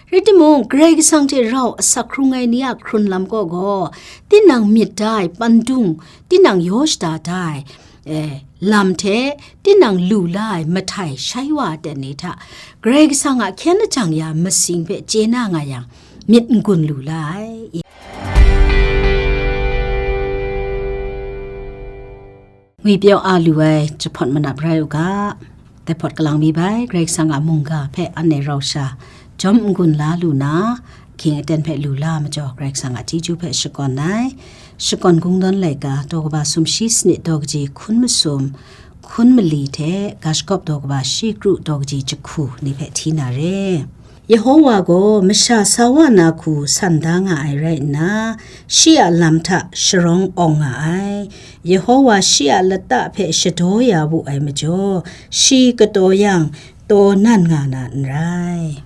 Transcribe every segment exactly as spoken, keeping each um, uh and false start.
Rai timung, Karai Kasang hte rau asak hkrung ai ni a hkrun lam kaw gaw, tinang myit da ai pandung, tinang yaw shada da ai, eh, lam hte, tinang lu la ai mahtai shai wa aten ni hta, Karai Kasang a hkyen lajang ya masing hpe chye na nga yang, myit n-gun lu la ai. Ngwi pyaw a lu ai jahpawt manap rai u ga, dai hpawt kalang mi bai, Karai Kasang a mungga hpe anhte rau sha jawm n-gun la lu na, ahkying aten hpe lu la majaw, Karai Kasang a chyeju hpe shakawn ai. Shakawn Kungdawn laika, daw kaba sumshi sanit daw kaji hkun masum, hkun mali hte, ga shagawp daw kaba shi kru daw kaji jahku ni hpe hti na re. Yehowa gaw masha sa wa na hku san da nga ai rai nna, shi a lam hta sharawng awng nga ai. Yehowa shi a lata hpe shadaw ya wu ai majaw, shi kataw yang, taw nan nga na n rai.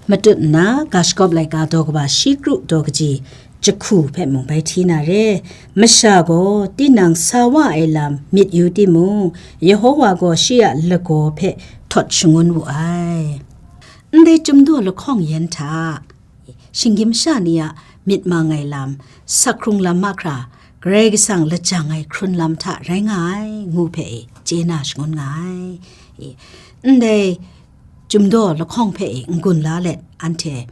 Matut nna, ga shagawp laika daw kaba shi kru daw kaji jahku hpe mung bai hti na re. Masha gaw tinang sa wa ai lam myit yu timung, Yehowa gaw shi a lagaw hpe htawt shangun wu ai. Ndai Chyum daw lahkawng yan hta, shinggyim masha ni a myit mang ai lam, sak hkrung lam mahkra, Karai Kasang lajang ai hkrun lam hta rai nga ai, ngu hpe e, chye na shangun nga ai. E, ndai Chyum daw lahkawng hpe e n-gun la let, anhte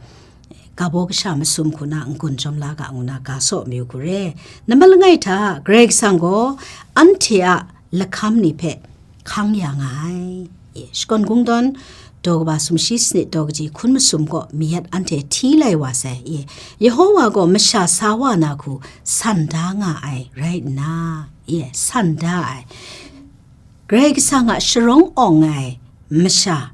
ga baw kasha masum hku na n-gun jawm la ga ngu na ga saw mayu hku re. Nambat langai hta, Karai Kasang gaw anhte a lahkam ni hpe hkang ya nga ai. E, Shakawn Kungdawn, daw kaba sumshi sanit daw kaji hkun masum kaw mayat anhte hti lai wa sai. E, Yehowa gaw masha sa wa na hku san da nga ai rai nna, e, san da ai. Karai Kasang a sharawng awng ai masha,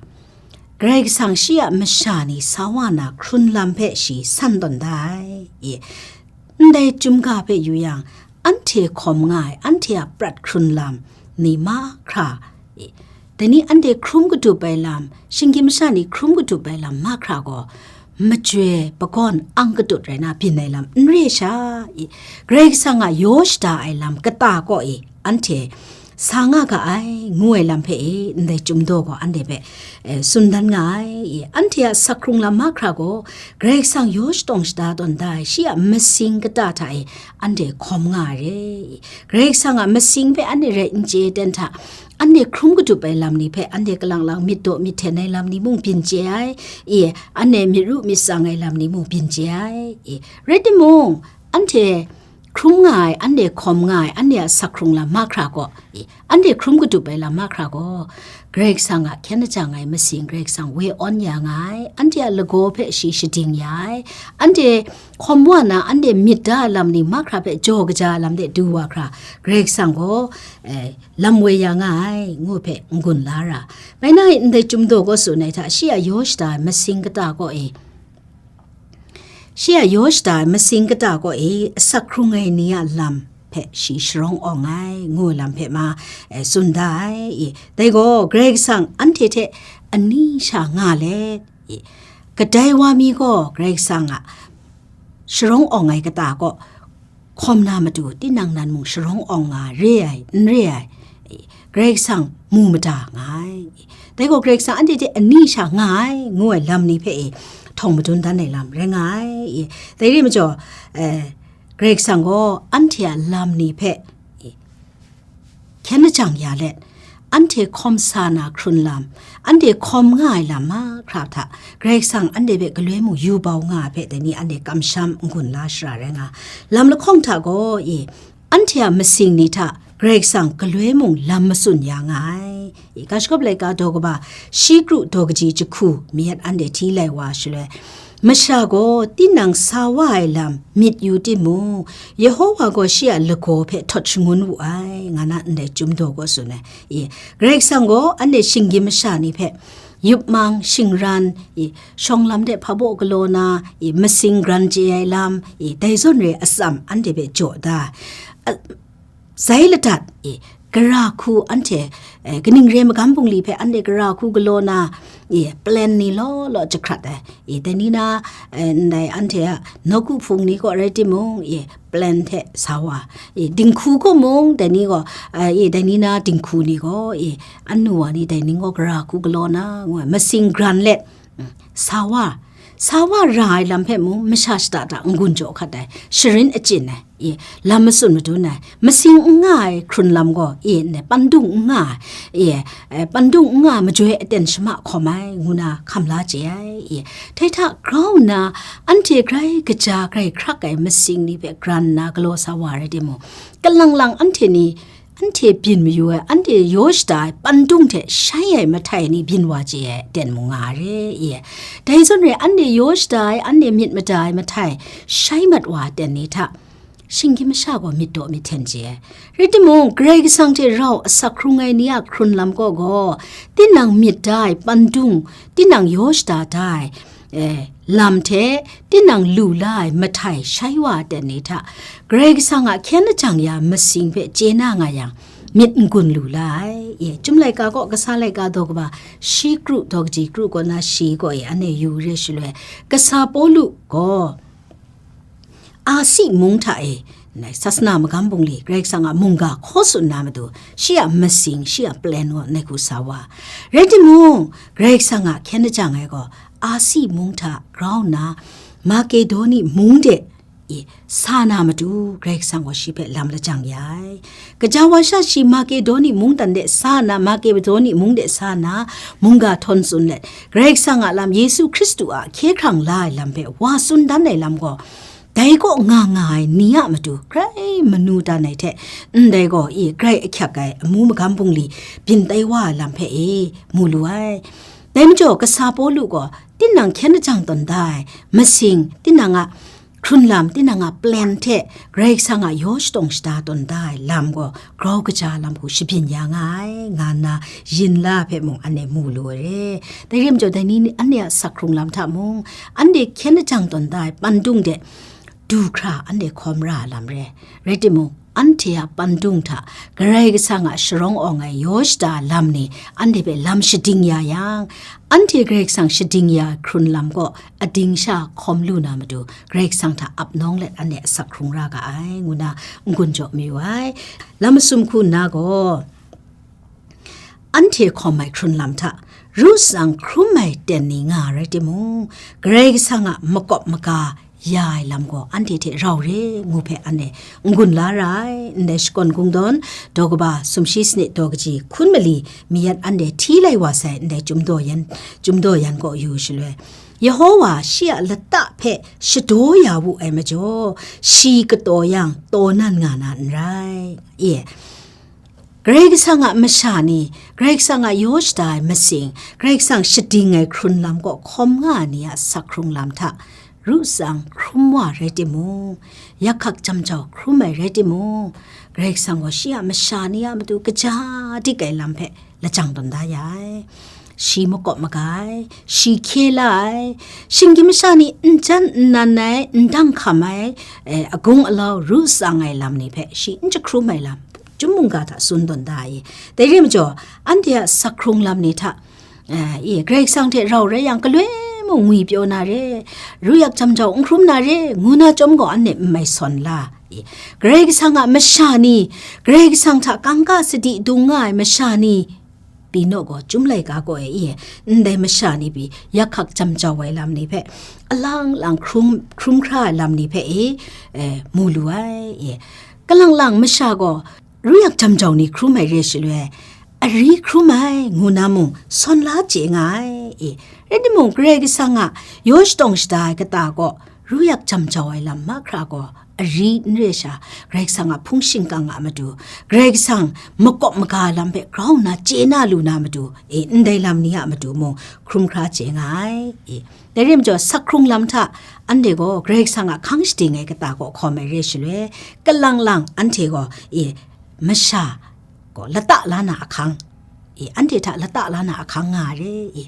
Karai Kasang shi a masha ni sa wa na hkrun lam hpe shi san tawn da ai. E, ndai Chyum ga hpe yu yang, anhte hkawm nga ai, anhte a prat hkrun lam ni mahkra, e, dai ni anhte hkrum katup ai lam, shinggyim masha ni hkrum katup ai lam mahkra gaw, majoi pagawn ang katut rai na byin ai lam n re sha, e, Karai Kasang a yaw shada ai lam kata kaw e, anhte sa nga ga ai, ngu ai lam hpe e, ndai Chyum daw gaw anhte hpe, e, tsun dan nga ai, e, anhte a sak hkrung lam mahkra gaw, Karai Kasang yaw shatawng shada tawn da ai, shi a masing kata hta e, anhte hkawm nga ai re, e, Karai Kasang a masing hpe anhte rai n chye ten hta, anhte hkrum katup ai lam ni hpe, anhte kalang lang myit daw myit hten ai lam ni mung byin chye ai, e, anhte myit ru myit tsang ai lam ni mung byin chye ai, e, rai timung, anhte hkrum nga ai, anhte hkawm nga ai, anhte a sak hkrung lam mahkra gaw, e, anhte hkrum katup ai lam mahkra gaw, Karai Kasang a hkyen lajang ai masing Karai Kasang we awn ya nga ai, anhte a lagaw hpe shi shading ya ai, anhte hkawm wa na, anhte myit da ai lam ni mahkra hpe jaw kaja ai lam de du wa hkra, Karai Kasang gaw, e, lam woi ya nga ai, ngu hpe n-gun la ra. Bai na, ndai Chyum daw gaw tsun ai hta, shi a yaw shada ai masing kata kaw e, shi a yaw shada ai masing kata kaw e, asak hkrung ai ni a lam hpe shi sharawng awng ai, ngu ai lam hpe ma, e, tsun da ai, e, dai gaw Karai Kasang anhte hte ani sha nga let, e, kadai wa mi gaw Karai Kasang a sharawng awng ai kata kaw hkawm na matu, tinang nan mung sharawng awng nga re ai, n re ai, Karai Kasang mu mada nga ai. Dai gaw Karai Kasang anhte hte ani sha nga ai, ngu ai lam ni hpe e, htawng madun dan ai lam rai nga ai. Dai re majaw, eh, Karai Kasang gaw anhte a lam ni hpe, e, hkyen lajang ya let, anhte hkawm sa na hkrun lam, anhte hkawm nga ai lam mahkra hta, Karai Kasang anhte hpe galoi mung yu bau nga ai hpe, dai ni anhte kamsham n-gun la shara rai nga. Lam lahkawng hta gaw, e, anhte a masing ni hta Karai Kasang galoi mung lam matsun ya nga ai. E, Ga Shagawp laika daw kaba, shi kru daw kaji jahku, mayat anhte hti lai wa shaloi, masha gaw tinang sa wa ai lam myit yu timung, Yehowa gaw shi a lagaw hpe htawt shangun wu ai, nga na ndai Chyum daw gaw tsun ai. E, Karai Kasang gaw anhte shinggyim masha ni hpe, yup mang, shingran, e, shawng lam de hpa baw galaw na, e, masing gran chye ai lam, e, dai zawn re atsam anhte hpe jaw da, a, zai ladat, e, gara hku anhte, e, kaning re magam bungli hpe anhte gara hku galaw na, e, plan ni law law jahkrat ai, e, dai ni na, e, ndai anhte a nawku hpung ni kaw rai timung, e, plan hte sa wa, e, dinghku kaw mung, dai ni gaw, e, dai ni na dinghku ni gaw, e, anu wa ni dai ni gaw gara hku galaw na, ngu ai, masing gran let, mm, sa wa, Sa wa ra ai lam hpe mung masha shada da n-gun jaw hkat ai, sharin achyin ai, e, lam matsun madun ai, masing n nga ai hkrun lam gaw, e, ne, pandung n nga ai, e, e, pandung n nga ai majoi aten shama hkawm ai, ngu na hkam la chye ai, e. Dai hta grau nna, anhte grai kaja, grai hkrak ai masing ni hpe gran nna galaw sa wa rai timung, kalang lang anhte ni, anhte byin mayu ai, anhte yaw shada ai pandung hte shai ai mahtai ni byin wa chye ai aten mung nga re, e. Dai zawn rai, anhte yaw shada ai, anhte myit mada ai mahtai shai mat wa ai aten ni hta, shinggyim masha gaw myit daw myit hten chye ai. Rai timung, Karai Kasang hte rau asak hkrung ai ni a hkrun lam kaw gaw, tinang myit da ai pandung, tinang yaw shada da ai, e, lam hte tinang lu la ai mahtai shai wa ai aten ni hta, Karai Kasang a hkyen lajang ya masing hpe chye na nga yang, myit n-gun lu la ai. E, Chyum laika kaw, Kasa laika daw kaba shi kru daw kaji kru kaw na shi kaw e, anhte yu re shaloi, kasa Pawlu gaw Asi mung hta e, nai, sasana magam bungli, Karai Kasang a mungga hkaw tsun na matu, shi a masing, shi a plan gaw nai hku sa wa. Rai timung, Karai Kasang a hkyen lajang ai gaw, Asi mung hta grau nna, Makedoni mung de, e, sa na matu, Karai Kasang gaw shi hpe lam lajang ya ai. Kaja wa sha shi Makedoni mungdan de sa nna, Makedoni mung de sa nna, mungga htawn tsun let, Karai Kasang a lam, Yesu Hkristu a hkye hkrang la ai lam hpe wa tsun dan ai lam gaw, dai kaw nga nga ai ni a matu, grai manu dan ai hte, ndai gaw, e, grai ahkyak ai amu magam bungli byin tai wa ai lam hpe e mu lu ai. Dai majaw, kasa Pawlu gaw, tinang hkyen lajang tawn da ai, masing, tinang a hkrun lam, tinang a plan hte Karai Kasang a yaw shatawng shada tawn da ai lam gaw, grau kaja lam hku shabyin ya nga ai, nga nna yin la hpe mung anhte mu lu ai re. Dai re majaw, dai ni anhte a sak hkrung lam hta mung, anhte hkyen lajang tawn da ai pandung de du hkra anhte hkawm ra ai lam re. Rai timung, anhte a pandung hta Karai Kasang a sharawng awng ai yaw shada lam ni anhte hpe lam shading ya yang, anhte Karai Kasang shading ya ai hkrun lam gaw ading sha hkawm lu na matu, Karai Kasang hta ap nawng let anhte asak hkrung ra ga ai, ngu na n-gun jaw mayu ai. Lam masum hku nna gaw, anhte hkawm ai hkrun lam hta, ru tsang hkrum ai ten ni nga rai timung, Karai Kasang a makawp maga ya ai lam gaw anhte hte rau re, ngu hpe anhte n-gun la ra ai. Ndai Shakawn Kungdawn daw kaba sumshi sanit daw kaji hkun mali mayat anhte hti lai wa sai, ndai Chyum daw yan, Chyum daw yan kaw yu shaloi, Yehowa shi a lata hpe shadaw ya wu ai majaw, shi kataw yang taw nan nga na n rai. E, Karai Kasang a masha ni, Karai Kasang a yaw shada ai masing, Karai Kasang shading ai hkrun lam kaw hkawm nga ai ni a sak hkrung lam hta, ru tsang hkrum wa rai timung, yak hkak jam jau hkrum ai rai timung, Karai Kasang gaw shi a masha ni a matu kaja dik ai lam hpe lajang tawn da ya ai. Shi makawp maga ai, shi hkye la ai, shinggyim masha ni n jan n nan ai, n dang hkam ai, eh, agung alau ru tsang ai lam ni hpe shi n jahkrum ai lam, Chyum mungga hta tsun tawn da ai. Dai re majaw, anhte a sak hkrung lam ni hta, eh, e, Karai Kasang hte rau rai yang, galoi mung ngwi pyaw na re, ru yak jam jau n hkrum na re, ngu na chyawm gaw, anhte n mai sawn la. E, Karai Kasang a masha ni, Karai Kasang hta kangka sadi dung nga ai masha ni, pyi naw gaw, Chyum laika gaw e, e, ndai masha ni pyi, yak hkak jam jau ai lam ni hpe, alang lang hkrum, hkrum hkra ai lam ni hpe e, e, mu lu ai, e. Kalang lang masha gaw, ru yak jam jau ni hkrum ai re shaloi, ari hkrum ai, ngu na mung, sawn la chye nga ai, e. Rai timung, Karai Kasang a yaw shatawng shada ai kata gaw, ru yak jam jau ai lam mahkra gaw, ari n re sha, Karai Kasang a hpung shingkang a matu, Karai Kasang makawp maga lam hpe grau nna chye na lu na matu, e, ndai lam ni a matu mung hkrum hkra chye nga ai, e. Dai re majaw, sak hkrung lam hta, anhte gaw Karai Kasang a hkang shading ai kata kaw hkawm ai re shaloi, kalang lang anhte gaw, e, masha gaw lata la na ahkang, e, anhte hta lata la na ahkang nga ai re, e.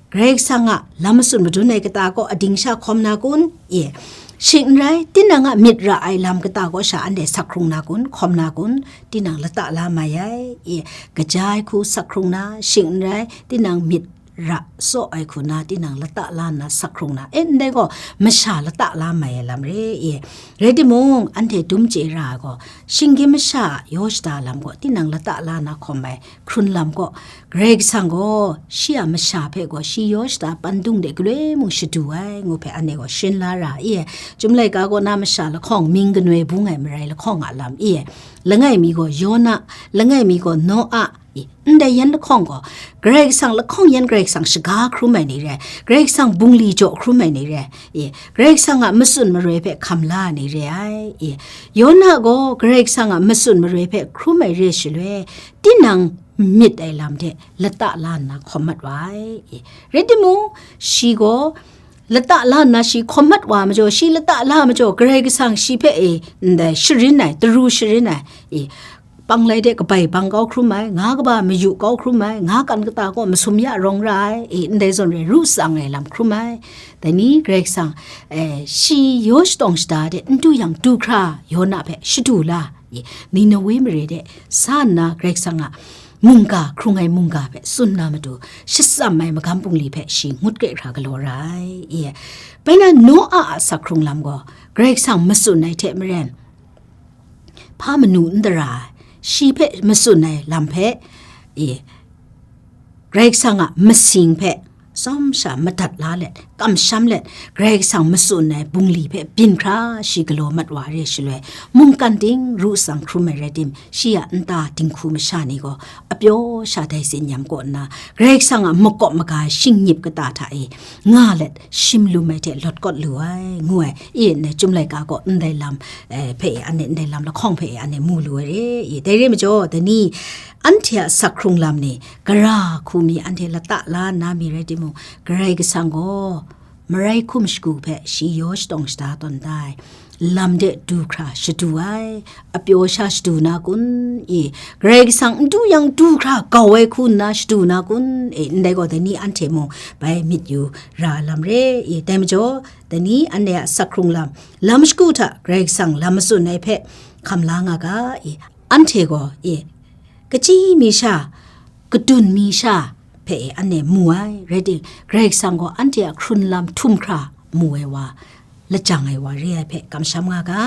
Karai Kasang a lam matsun madun ai kata kaw ading sha hkawm na kun? E, shing n rai, tinang a myit ra ai lam kata kaw sha anhte sak hkrung na kun, hkawm na kun? Tinang lata la mai ai, e, kaja ai hku sak hkrung na, shing n rai, tinang myit ra tsaw ai hku na tinang lata la nna sak hkrung na, e, ndai gaw masha lata la mai ai lam re, e. Rai timung, anhte dum chye ra ai gaw, shinggyim masha yaw shada lam gaw tinang lata la na hkawm ai hkrun lam gaw, Karai Kasang gaw shi a masha hpe gaw shi yaw shada pandung de galoi mung shadu ai, ngu hpe anhte gaw sharin la ra, e. Chyum laika kaw na masha lahkawng mying kanoi bung ai marai lahkawng a lam, e. Langai mi gaw Yona, langai mi gaw Noa, e, ndai yan lahkawng gaw, Karai Kasang lahkawng yan Karai Kasang shaga hkrum ai ni re, Karai Kasang bungli jaw hkrum ai ni re, e, Karai Kasang a matsun maroi hpe hkam la ai ni re ai, e, Yona gaw Karai Kasang a matsun maroi hpe hkrum ai re shaloi, tinang myit ai lam hte lata la nna hkawm mat wa ai, e, rai timung, shi gaw lata la nna shi hkawm mat wa majaw, shi lata la majaw, Karai Kasang shi hpe, e, ndai sharin ai, taru sharin ai, e, panglai de kabai bang kau hkrum ai, nga kaba mayu kau hkrum ai, nga kan kata gaw masum ya rawng ra ai, e, ndai zawn rai ru tsang ai lam hkrum ai. Dai ni Karai Kasang, e, shi yaw shatawng shada de n du yang du hkra Yona hpe shadu la, e, Niniwe mare de sa nna Karai Kasang a mungga, hkrung ai mungga hpe tsun na matu, shatsam ai magam bungli hpe shi ngut kre hkra galaw ra ai, e. Bai na Noa a sak hkrung lam gaw, Karai Kasang matsun ai hte maren, hpa manu n dara ai, shi hpe matsun ai lam hpe, e, Karai Kasang a masing hpe tsawm sha madat la let, kamsham let, Karai Kasang matsun ai bungli hpe byin hkra shi galaw mat wa re shaloi, mungkan ting ru tsang hkrum ai rai tim, shi a nta dinghku masha ni gaw apyaw sha dai tsin yam kaw nna, Karai Kasang a makawp maga ai shingnip kata hta e nga let, shim lum ai hte lawt kawt lu ai, ngu ai, e, ndai Chyum laika kaw ndai lam, e, hpe e, anhte ndai lam lahkawng hpe e, anhte mu lu ai re, e. Dai re majaw, dai ni, anhte a sak hkrung lam ni, gara hku mi anhte lata la nna mi rai timung, Karai Kasang gaw marai hkum shagu hpe shi yaw shatawng shada tawn da ai, lam de du hkra shadu ai, apyaw sha shadu na kun, e, Karai Kasang n du yang du hkra gau ai hku nna shadu na kun, e, ndai gaw dai ni anhte mung bai myit yu ra ai lam re, e. Dai majaw, dai ni anhte a sak hkrung lam, lam shagu hta Karai Kasang lam matsun ai hpe hkam la nga ga, e. Anhte gaw, e, kachyi mi sha, kadun mi sha hpe, e, anhte mu ai, rai tim, Karai Kasang gaw anhte a hkrun lam htum hkra mu ai wa, lajang ai wa re ai hpe kamsham nga ga.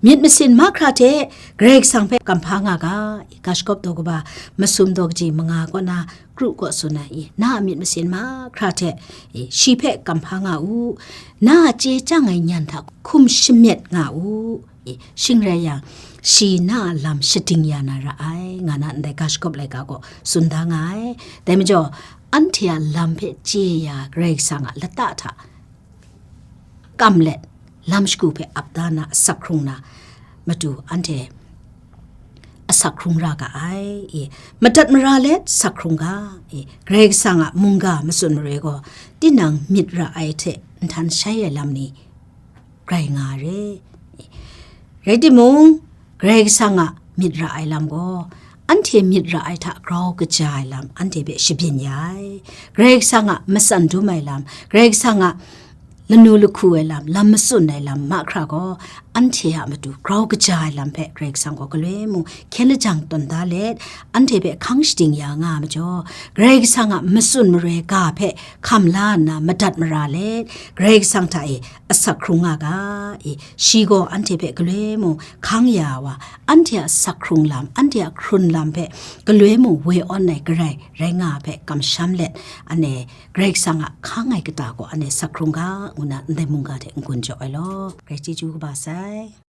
Myit masin mahkra hte Karai Kasang hpe kamhpa nga ga, e, Ga Shagawp daw kaba masum daw kaji manga kaw na kru kaw tsun ai, e, na a myit masin mahkra hte, e, shi hpe kamhpa nga u, na a chye chyang ai nyan hta hkum shamyet nga u, e, shing rai yang, shi na a lam shading ya na ra ai, nga na ndai Ga Shagawp laika gaw tsun da nga ai. Dai majaw, anhte a lam hpe chye ya Karai Kasang a lata hta kam let, lam shagu hpe ap da na asak hkrung na matu anhte asak hkrung ra ga ai, e, madat mara let sak hkrung ga, e, Karai Kasang a mungga matsun maroi gaw, tinang myit ra ai hte nhtan shai ai lam ni grai nga re. Rai timung, Karai Kasang a myit ra ai lam gaw, anhte myit ra ai hta grau kaja ai lam anhte hpe shabyin ya ai. Karai Kasang a matsan dum ai lam, Karai Kasang a lanu lahku ai lam, lam matsun ai lam mahkra gaw, anhte a matu grau kaja ai lam hpe Karai Kasang gaw galoi mung hkyen lajang tawn da let, anhte hpe hkang shading ya nga ai majaw, Karai Kasang a matsun maroi ga hpe hkam la nna madat mara let, Karai Kasang hta e asak hkrung nga ga, e, shi gaw anhte hpe galoi mung hkang ya wa, anhte a sak hkrung lam, anhte a hkrun lam hpe galoi mung woi awn ai Karai rai nga ai hpe kamsham let, anhte Karai Kasang a hkang ai kata gaw anhte sak hkrung ga, ngu na ndai mungga hte n-gun jaw ai law. Karai chyeju kaba sai.